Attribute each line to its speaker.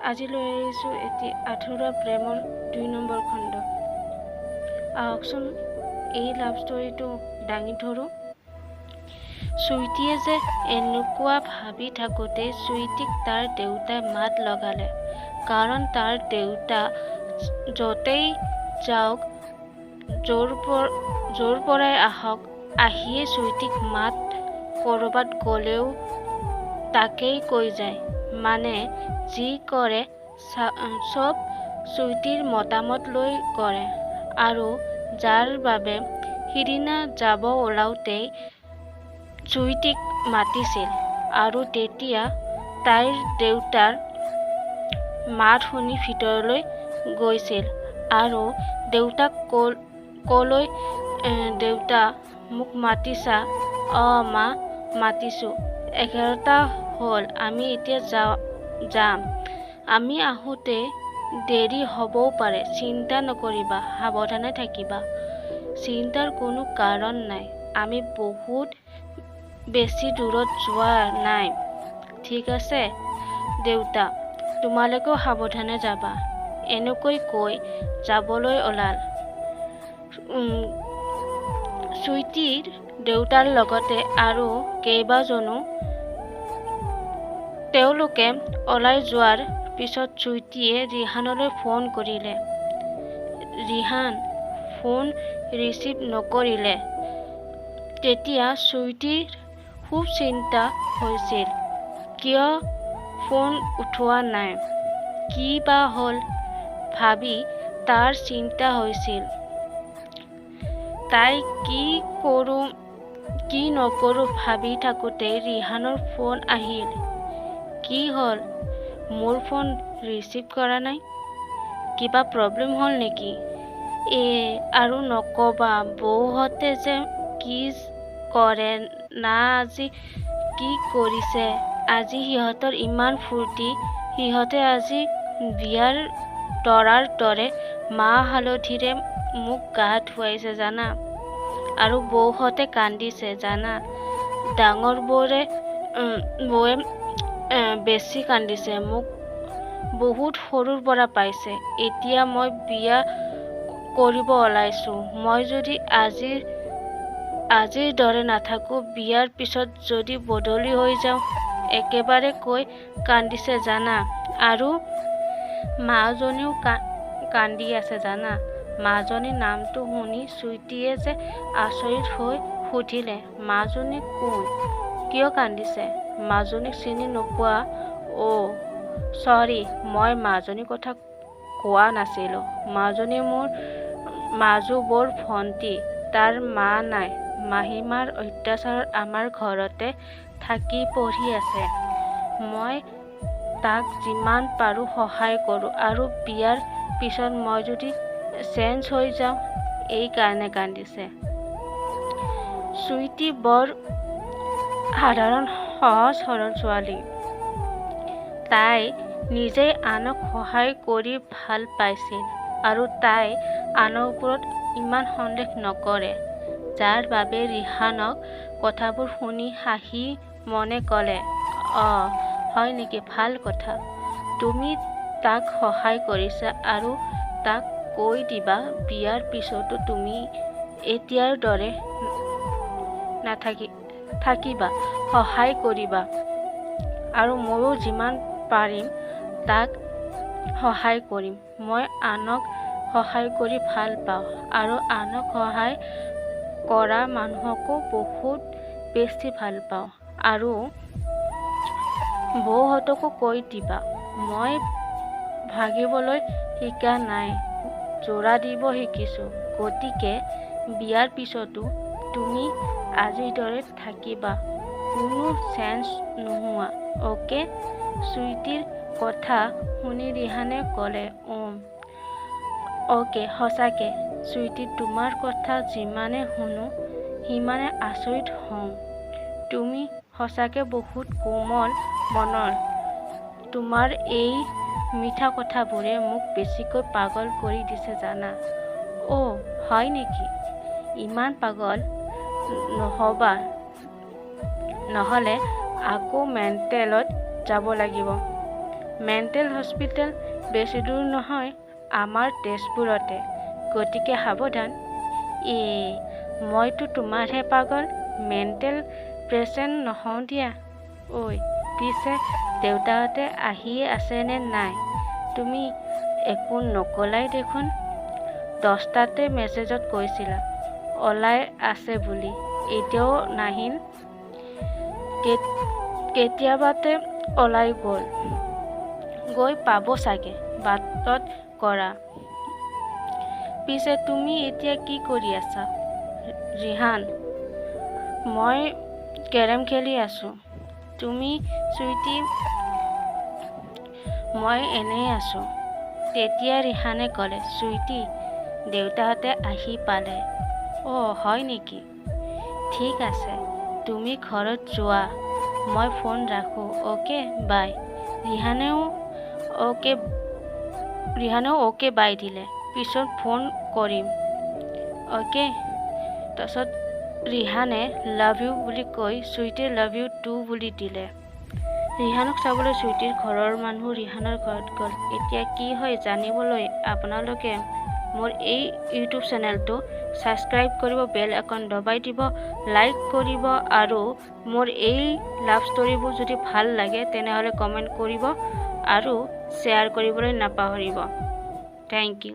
Speaker 1: আজি লৈ আহিছোঁ এটি আধৰুৱা প্ৰেমৰ 2 নম্বৰ খণ্ড। আহকচোন এই লাভ ষ্টৰীটো দাঙি ধৰোঁ। চুইটিয়ে যে এনেকুৱা ভাবি থাকোঁতেই চুইটিক তাৰ দেউতাই মাত লগালে। কাৰণ তাৰ দেউতা য'তেই যাওক, য'ৰ পৰাই আহক, আহিয়ে চুইটিক মাত ক'ৰবাত গ'লেও তাকেই কৈ যায়। মানে যি কৰে চব চুইটিৰ মতামত লৈ কৰে। আৰু যাৰ বাবে সিদিনা যাব ওলাওঁতেই চুইটিক মাতিছিল। আৰু তেতিয়া তাইৰ দেউতাৰ মাত শুনি ভিতৰলৈ গৈছিল আৰু দেউতাক ক'লৈ, দেউতা মোক মাতিছা? অ' মা মাতিছোঁ। 11টা হ'ল, আমি এতিয়া যাম। আমি আহোঁতে দেৰি হ'বও পাৰে, চিন্তা নকৰিবা, সাৱধানে থাকিবা। চিন্তাৰ কোনো কাৰণ নাই, আমি বহুত বেছি দূৰত যোৱা নাই। ঠিক আছে দেউতা, তোমালোকেও সাৱধানে যাবা। এনেকৈ কৈ যাবলৈ ওলাল। চুইটিৰ দেউতাৰ লগতে আৰু কেইবাজনো। তেওঁলোকে ওলাই যোৱাৰ পিছত চুইটিয়ে ৰিহানলৈ ফোন কৰিলে। ৰিহান ফোন ৰিচিভ নকৰিলে। তেতিয়া চুইটিৰ খুব চিন্তা হৈছিল, কিয় ফোন উঠোৱা নাই, কি বা হ'ল ভাবি তাৰ চিন্তা হৈছিল। তাই কি কৰোঁ কি নকৰোঁ ভাবি থাকোঁতেই ৰিহানৰ ফোন আহিল। কি হ'ল, মোৰ ফোন ৰিচিভ কৰা নাই, কিবা প্ৰব্লেম হ'ল নেকি? এ আৰু নক'বা, বৌহঁতে যে কি কৰে না, আজি কি কৰিছে, আজি সিহঁতৰ ইমান ফূৰ্তি, সিহঁতে আজি বিয়াৰ দৰাৰ দৰে মাহ হালধিৰে মোক গা ধুৱাইছে জানা। আৰু বৌহঁতে কান্দিছে জানা, ডাঙৰ বৌৱে বেছি কান্দিছে, মোক বহুত সৰুৰ পৰা পাইছে, এতিয়া মই বিয়া কৰিব ওলাইছোঁ, মই যদি আজিৰ দৰে নাথাকোঁ, বিয়াৰ পিছত যদি বদলি হৈ যাওঁ, একেবাৰে কৈ কান্দিছে জানা। আৰু মাজনীও কান্দি আছে জানা। মাজনীৰ নামটো শুনি চুইটিয়ে যে আচৰিত হৈ সুধিলে, মাজনী কোন, কিয় কান্দিছে? মাজনীক চিনি নোপোৱা? অ' চৰি, মই মাজনীৰ কথা কোৱা নাছিলোঁ। মাজনী মোৰ মাজু বৌৰ ভণ্টি, তাৰ মা নাই, মাহীমাৰ অত্যাচাৰত আমাৰ ঘৰতে থাকি পঢ়ি আছে। মই তাক যিমান পাৰোঁ সহায় কৰোঁ, আৰু বিয়াৰ পিছত মই যদি চেঞ্জ হৈ যাওঁ, এই কাৰণে কান্দিছে। চুইটি বৰ সাধাৰণ সহজ সৰল ছোৱালী। তাই নিজেই আনক সহায় কৰি ভাল পাইছিল আৰু তাই আনৰ ওপৰত ইমান সন্দেহ নকৰে, যাৰ বাবে ৰিহানক কথাবোৰ শুনি হাঁহি মনে ক'লে, অ' হয় নেকি, ভাল কথা, তুমি তাক সহায় কৰিছা আৰু তাক কৈ দিবা বিয়াৰ পিছতো তুমি এতিয়াৰ দৰে থাকিবা, সহায় কৰিবা, আৰু ময়ো যিমান পাৰিম তাক সহায় কৰিম। মই আনক সহায় কৰি ভাল পাওঁ আৰু আনক সহায় কৰা মানুহকো বহুত বেছি ভাল পাওঁ। আৰু বৌহঁতকো কৈ দিবা, মই ভাগিবলৈ শিকা নাই, জোৰা দিব শিকিছোঁ, গতিকে বিয়াৰ পিছতো তুমি আজিৰ দৰে থাকিবা, কোনো চেঞ্জ নোহোৱা, অ'কে? চুইটিৰ কথা শুনি ৰিহানে ক'লে, অ'কে। সঁচাকে চুইটি, তোমাৰ কথা যিমানে শুনো সিমানে আচৰিত হওঁ। তুমি সঁচাকে বহুত কোমল মনৰ। তোমাৰ এই মিঠা কথাবোৰে মোক বেছিকৈ পাগল কৰি দিছে জানা। অ' হয় নেকি? ইমান পাগল নহ'বা, নহ'লে আকৌ মেণ্টেলত যাব লাগিব। মেণ্টেল হস্পিটেল বেছি দূৰ নহয়, আমাৰ তেজপুৰতে। গতিকে সাৱধান। এ মইতো তোমাৰহে পাগল, মেণ্টেল পেচেণ্ট নহওঁ দিয়া। ঐ, পিছে দেউতাহঁতে আহিয়ে আছেনে নাই? তুমি একো নকলাই দেখোন। 10টাতে মেছেজত কৈছিলা ওলাই আছে বুলি, এতিয়াও নাহিল। কেতিয়াবাতে ওলাই গ'ল। গৈ পাব চাগে, বাটত কৰা। পিছে তুমি এতিয়া কি কৰি আছা ৰিহান? মই কেৰম খেলি আছোঁ। তুমি চুইটি? মই এনেই আছোঁ। তেতিয়া ৰিহানে ক'লে, চুইটি, দেউতাহঁতে আহি পালে। অ' হয় নেকি? ঠিক আছে, তুমি ঘৰত যোৱা, মই ফোন ৰাখোঁ। Okay bye. ৰিহানেও অ'কে বাই দিলে। পিছত ফোন কৰিম, অ'কে। তাৰপিছত ৰিহানে লাভ you বুলি কৈ চুইটিয়ে লাভ you two বুলি দিলে। ৰিহানক চাবলৈ চুইটিৰ ঘৰৰ মানুহ ৰিহানৰ ঘৰত গ'ল। এতিয়া কি হয় জানিবলৈ আপোনালোকে মোৰ এই ইউটিউব চেনেলটো ছাবস্ক্ৰাইব কৰিব, বেল আইকন দবাই দিব, লাইক কৰিব আৰু মোৰ এই লাভ ষ্টৰিবোৰ যদি ভাল লাগে তেনেহ'লে কমেণ্ট কৰিব আৰু শ্বেয়াৰ কৰিবলৈ নাপাহৰিব। Thank you.